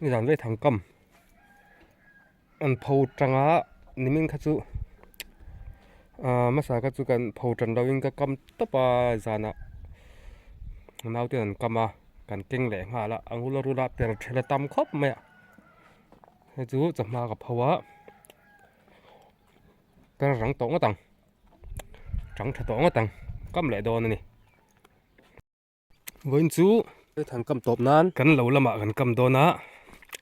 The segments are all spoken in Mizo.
Nizan vei thang kam an pho tanga nimin kha chu ah hmasa kha chu kan pho tan lo in ka kam tawp a zanah naute an kam a kan keng leh nghal a a ngul a rul a per then a tam khawp mai a hei chu chawhma ka pho a per rang tawh ngawt ang rang tha tawh ngawt ang kam leh dawn a ni. Vawiin chu han kam tawp nan kan lo lamah kan kam dawn a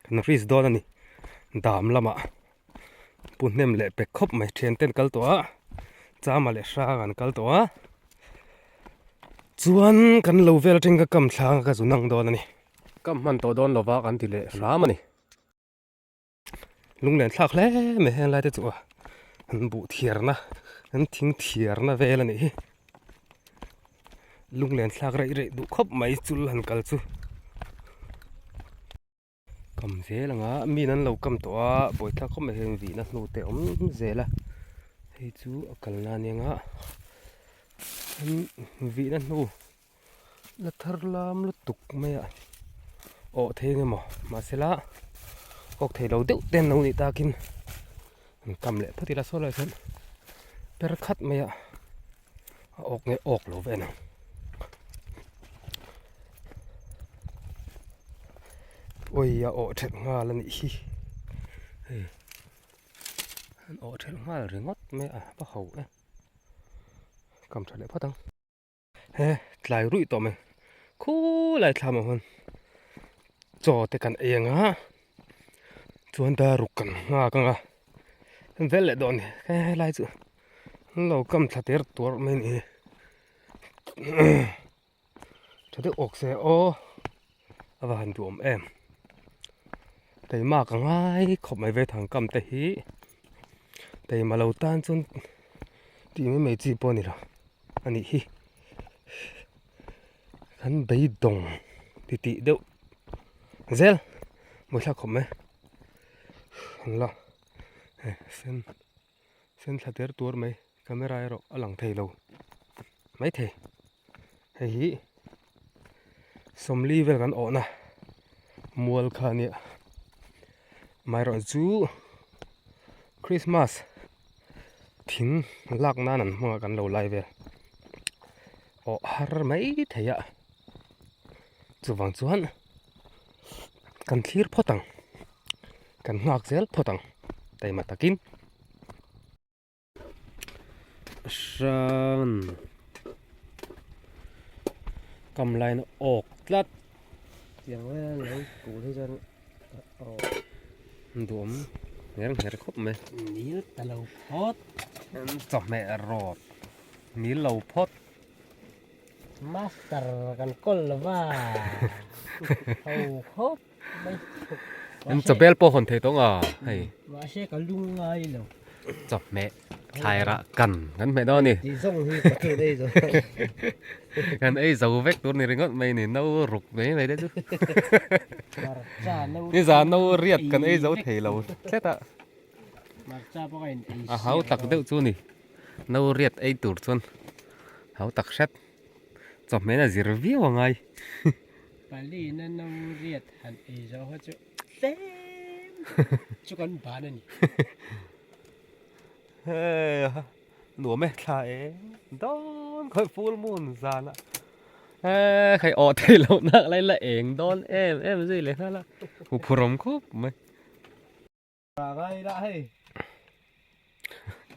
kan risk dawn a ni dam lamah pu hnem leh pek khawp mai thian ten kal tawh a chama leh hrang an kal tawh a chuan kan lo vel atang ka kam thlang a ka zu nang dawn a ni kam hman tawh dawn lova kan ti leh hram a ni. Lunglen thlak hle mai heng lai te chu a an buh thiarna an thing thiarna vel a nih hi lunglen thlak reih reih duh khawp mai chul han kal chu kam zel ang a mi an lo kam tawh a buaithlak khawp mai heng vihna hnu te awm zel a hei chu a kalna a nia an vihna hnu. La thar lam lutuk mai a awh thei eng emaw mahsela awk thei lo deuh te an lo nih takin an kam leh phawt ila saw lai sawn per khat mai a a awk nge awk lo ve ang awi a awh that nghal a nih hi hei an awh that nghal ringawt mai a va ho e kam tha leh phawt ang. He tlai ruih tawh mai khulai thlam ah hian chaw te kan ei ang a chuan daruk kan nghak ang a kan vel leh dawn a ni helai chu an lo kam thla ter tuar mai a ni tha deuh awk se aw a va han duhawm em keimah ka ngai khawp mai ve thang kam te hi keimah lo tan chuan tih mai mai chi pawh a ni lo. A nih hi kan beidawng ti tih deuh zel mawi thlak khawp mai an la hei sen sen thla ter tuar mai camera erawh a lang thei lo maithei hei hi sawmli vel kan awhna mual kha a nia amaherawhchu Christmas. Thing lak nan an hmangah kan lo lai vel awh har mai thei a chuvang chuan kan thlir phawt ang kan nghak zel phawt ang taima takin hran kam lain a awk tlat tiang vel lo tur hi chuan Duam ngher ngher khawp mai. Nil ta lo phawt. Chawhmeh rawt nil lo phawt. Master kan kawl lo va. Ho khawp mai. An chawbel pawh hawn thei tawng a hei. Mahse ka lung ngai lo. Chawhmeh thlai rah kan kan hmeh dawn a ni. Tih zawng hi ka thil ei zo. Kan ei zo vek tur ni ringawt mai ni no ruk mai mai te chu. Nizan no riat kan ei zo thei lo tlet a. A hau tak deuh chu ni. No riat ei tur chuan hau tak hret. Chawhmeh a zir viau a ngai. Palina no riat han ei zo ho chu tlem chu kan ban a ni. Hei nuam e thla eng dawn khawi full moon zan a he khai awh theih loh nak lai la eng dawn em em zui leh nghal a hu phurawm khawp mai. Ngai ila hei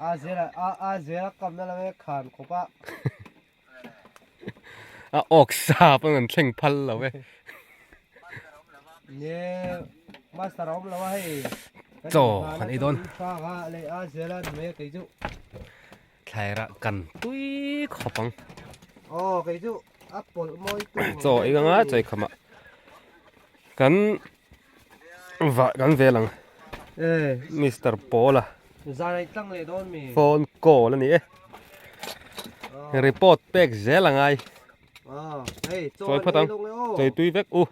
a zela a a zela kamna lam e khan khawp a. A awk sa pawn an thleng phal lo e. Ne master awm lo a hei. Chaw kan ei dawn. Le a zela ni mai kei chu. Thlaira kan tui khawp ang. Aw kei chu a pawlh mawi tu. Chaw ei anga chaw ei khama. Kan va kan vel ang. Eh Mister Paula. Zanai tlang leh dawn mi. Phone call a ni e. Report pek zel a ngai. Chawi phawt ang. Chawi tui vek u.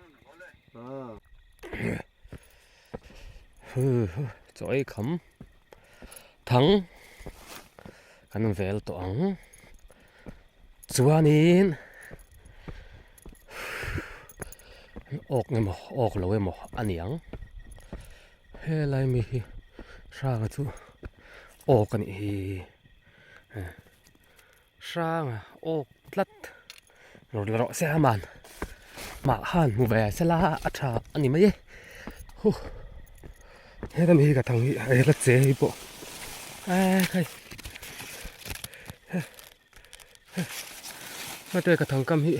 Chawi kham thang kan vel tawh ang. Chuanin. Awk emaw awk lo emaw a ni ang. Helai mi hi hranga chu awk a nih hi. Hranga awk tlat rawn la rawh se a man mah khan hmu ve sela a tha a ni mai e. Huh heta mi hi ka thang hi a la che hei pawh ekhai heta ka thang kam hi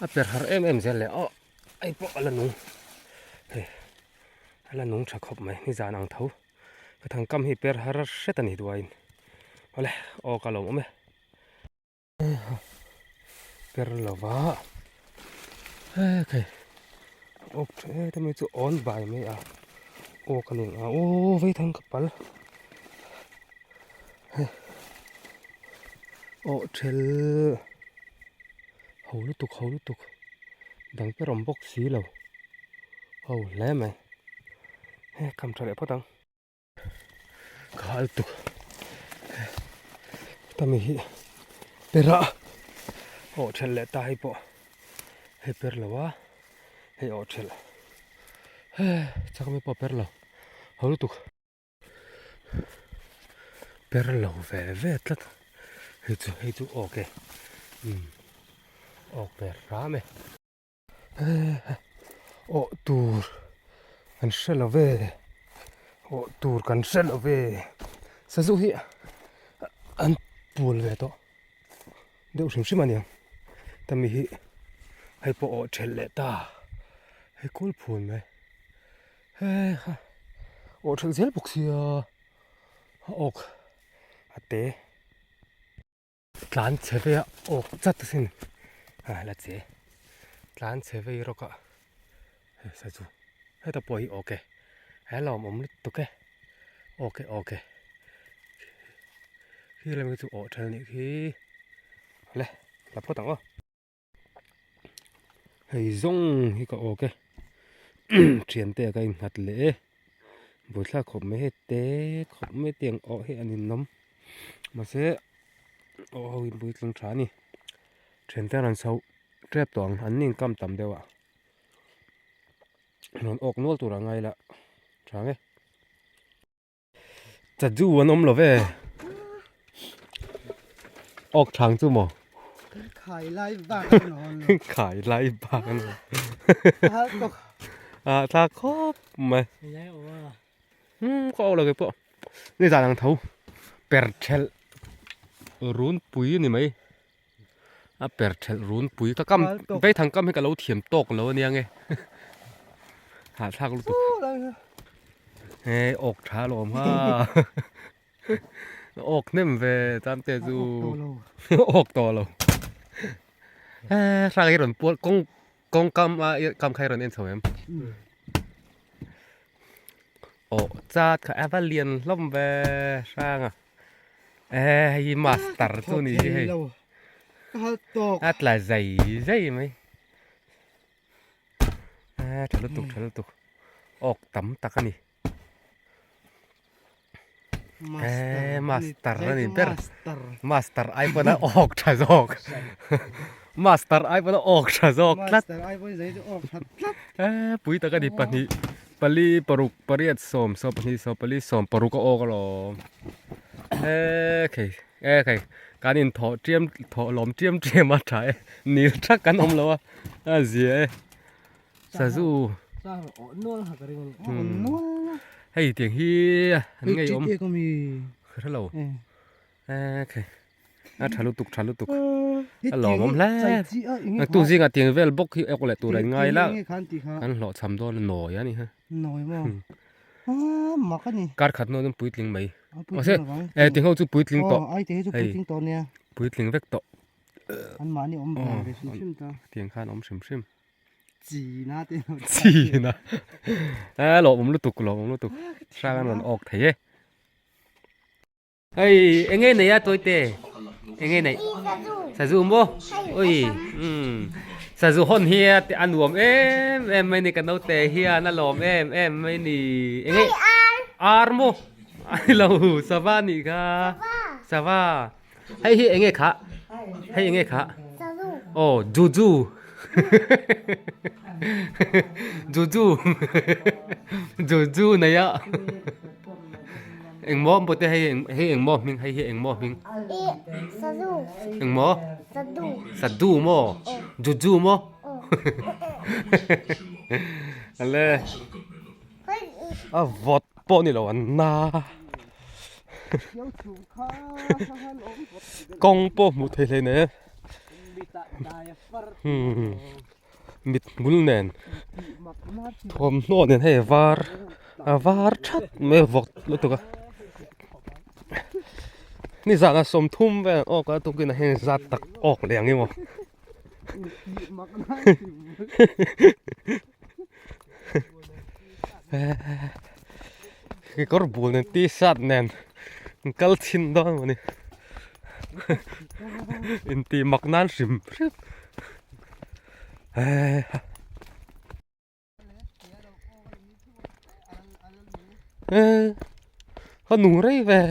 a per har em em zel leh aw hei pawh a la nung hei a la nung tha khawp mai nizan ang tho. Ka thangkam hi per har hret a ni duaiin awle aw ka lawm awm e per lova hei awk tha em em mai chu awn bai mai a aw ka ning a aw vei thang ka pal hei aw thel ho lutuk ho lutuk dang per awm bawk si lo ho hle mai. He kam tha leh phawt ang. Ka hal tuk. Tami hi pera awh thelh leh ta hei pawh hei per lo a hei awh thelh he chak mi pawh per lo ho lutuk per lo ve ve tlat hei chu hei chu awk e umm awk ve hram e. Awh tur kan hre lo ve awh tur kan hre lo ve sazu hi an pul ve tawh deuh hrim hrim a ni ang tami hi hei pawh awh thelh leh ta hei kawl phun mai he kha awh thelh zel bawk sia a awk a te. Tlan chhe vei a awk chat asin a la che tlan chhe vei rawk a hei sazu heta pawh hi awk e he lawm awm lutuk e awk e awk e khi lam hi chu awh ṭhel nih khi le la phawt ang aw. Hei zawng hi ka awk e thiante ka innghat leh e buaithlak khawp mai hei te khawp mai tiang awh hi an innawm mahse awh ho in puitling tha a ni thiante an rawn chho tep tawh ang an ni in kam tam deuh a rawn awk nual tur a ngai la tha ang e. Chaju an awm lo ve. Awk thang chu maw? Khai lai bak an awm lo. Khai lai bak an awm. A thla khawp mai. Hmm ka awk lo kei pawh. Ni zan ang tho per thelh run pui a ni mai. A per thelh run pui ka kam veithang kam hi ka lo thiam tawk lo ania nge hahthlak lutuk he awk tha alawm ha awk hnem ve tan te chu awk tawh lo he hrang hi rawn pual kawng kawng kam a kam kha hi rawn en chho em awh chat kha a va lian hlawm ve hrang a. Eh hei hi master chu ni hi hei. A tla zai zai mai. Eh tha lutuk tha lutuk. Awk tam tak a ni. Eh master a ni ber. Master ai pawn a awk tha zawk. Master ai pawn a awk tha zawk tlat. Eh pui tak a ni pahnih. Pali paruk pariat sawm sawm pahnih sawm pali sawm paruk a awk alawm e khei e khei kan in thawh tiam thawh lawm tiam tiam a tha e nil thak kan awm lo a a zia e sazu hei tiang hi an ngei awm hrelo e khei a tha lutuk tha lutuk a lawmawm hle tu zingah tiang vel bawk hi awk leh tur an ngai la kan hlawh cham dawn a nawi a ni ha kar khat hnuah chuan puitling mai mahse e tiang ho chu puitling tawh hei puitling vek tawh tiang khan awm hrim hrim china a lawmawm lutuk lawmawm lutuk hrang an rawn awk thei e. Hei enge nei a tawite enge nei sazu maw ui umm sazu hawn hi a nuam em em mai ni ka naute hian a lawm em em mai ni enge ar maw a ni lo sava a nih kha sava hei hi enge kha hei enge kha aw juju. Juju Juju nei a engmaw pawh te hei hei engmaw hming hei hi engmaw hming engmaw sadu maw Juju maw ale a vawt pawh ni lo an na kawng pawh hmuh theih hleinem. Mit hmul nen thawmhnaw nen hei a var a var that mai a vawk lutuk a nizan ah sawmthum vel an awk a tukin ah hian zat tak awk leh ang emaw kekawr bul nen t-shirt nen an kal chhin dawn a ni intih mak nan hrim hrim a nung rei ve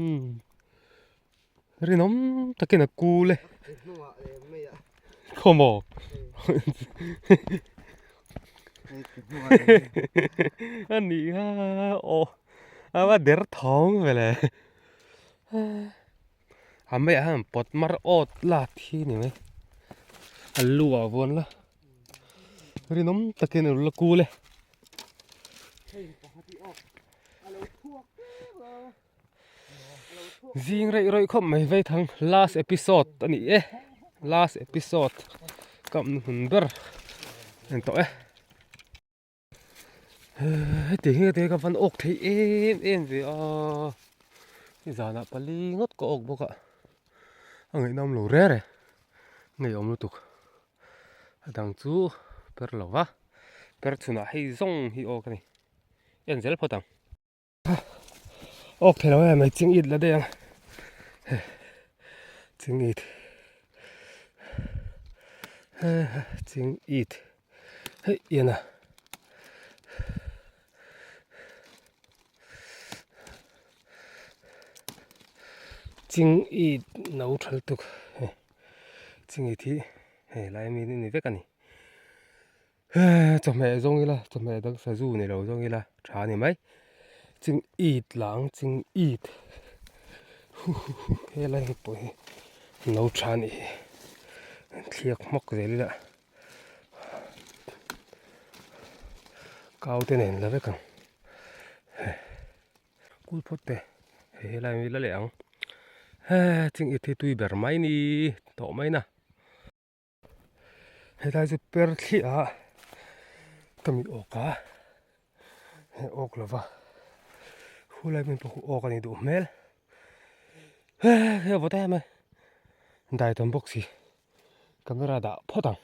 umm. Rinawm takin a kul e. Khawmaw. A nih kha aw a va der thawng ve le. A maiah hian pawt mar awt lak thi ni mai. A lu ah vuan la. Rinawm takin a la kul e. Zing reih rawih khawp mai vei thang last episode a ni e last episode ka awm hun ber a ni tawh e heti hi te ka van awk thei em em ve a nizanah pali ngawt ka awk bawk a a ngaihnawm lo rere ngeiawm lutuk a dang chu per lo va per chhunah hei zawng hi awk a ni en zel phawt ang. Awk thei lo em mai ching it la daih ang ching it ching it hei ian a ching it no thal tuk ching it hi hei lai ami ni vek a ni. Chawhmeh zawng ila chawhmeh dang sazu ni lo zawng ila tha a ni mai ching it lang ching it helai hi pawh hi no tha a nih hi thliak hmawk zel ila kau te nen la vek ang kul phawt te hei helai hi la leh ang ching it hi tui ber mai ni tawh mai na. Helai chu per thliah a ka mit awk a hei awk lova khulai hmun pawh khu awk a ni duh hmel hei a vawt em a dai tam bawk si camera dah phawt ang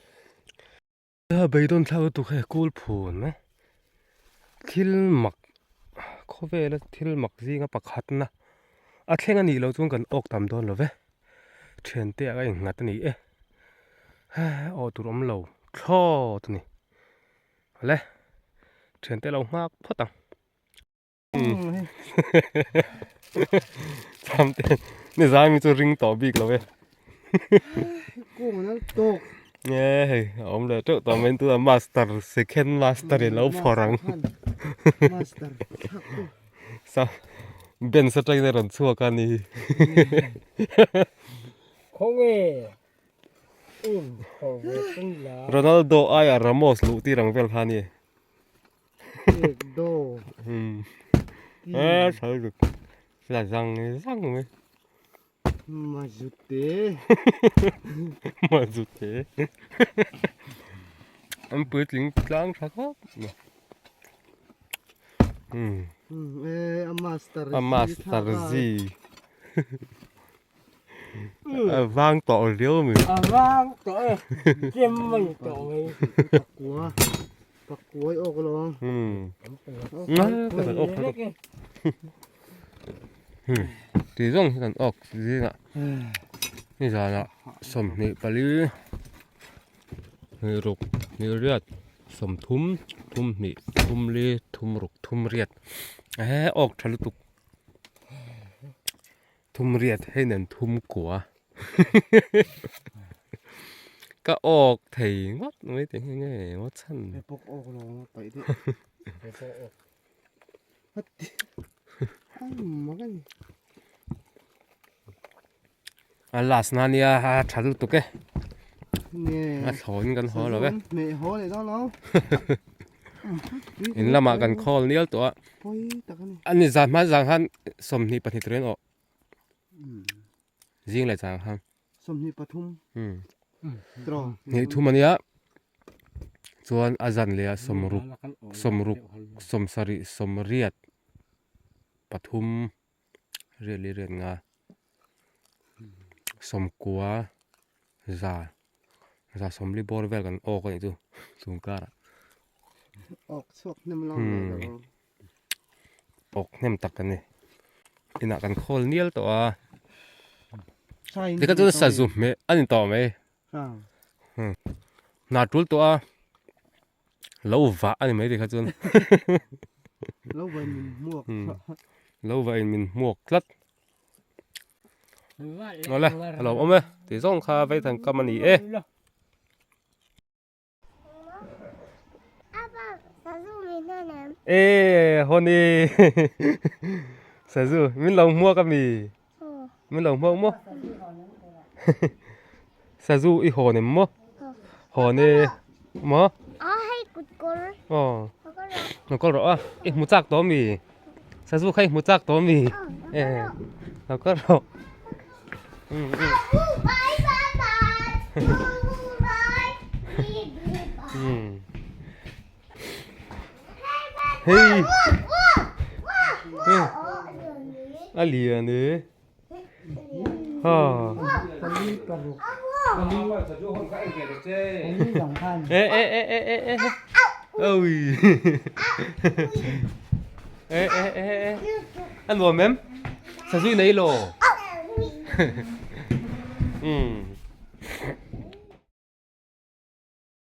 beidawn thlak lutuk hei kul phun mai thil mak khawvela thil mak zinga pakhatna a thleng a nih loh chuan kan awk tam dawn lo ve. Thiante ah ka innghat a ni e aw tur awm lo thlawt a ni awle thiante lo nghak phawt ang cham te ni zai mi chu ring tawh bik lo e nge hei a awm leh teuh tawh mai tuna master second master in lo phawrh ang Sa bench atangin a rawn chhuak a ni. Khawnge um khawr ve tung la. Ronaldo aia Ramos luh tir ang vel kha a ni. Ekdo. Um. Eh thal duk. La zang zang mai. Mazute. Mazute. An puitling tlang tha khawp mai. Hmm. Eh, a master A master Z. A vang tawh riau mi. A vang tawh e. Chem mai tawh mai. Pakua. Pakua i awk lo ang. Hmm. Nga ka kan awk tha. Hmm. Ti zawng hi kan awk zingah. Ni zanah 24 hnih ruk hnih riat sawmthum thum hnih thum li thum ruk thum riat ehe awk tha lutuk thum riat hei nen thum kua. Ka awk thei ngawt mai te nghe nge maw chhan. He pawk awk lo ang paih deuh. He pawk awk. Hati. Ai mak a ni. A last na nia a tha lutuk e. Nge. A thlawn kan haw lo e. Me haw leh dawn lo. In lamah kan khawl nial tawh a. Pawi tak a ni. Ani zan hma zan khan 22 turin aw. Zing leh chang khan. 23. Tro. Hnih thum ania. Chuan a zan leh a 60 60 70 80 pathum riat leh riat nga 90 za za 40 bawr vel kan awk a nih chu chung karah. Awk chhuak hnem lo. Awk hnem tak a ni. Inah kan khawl nial tawh a. Tikha chuan sazu hmeh a ni tawh mai. Hna tul tawh a. Lo vah a ni mai tikha chuan. Lo vah in min hmuak. Lo vah in min hmuak tlat. Awle a lo awm e. Tih zawng kha Vaithang kam a ni e. E honi sazu min lo hmuak ami min lo hmuak maw sazu i hawn em maw hawn e maw aw lo kal rawh a i hmu chak tawh ami sazu kha i hmu chak tawh ami e lo kal rawh. Hei a lian e ha e e e e e e ôi e e e e a nuam em Sazu nei lo.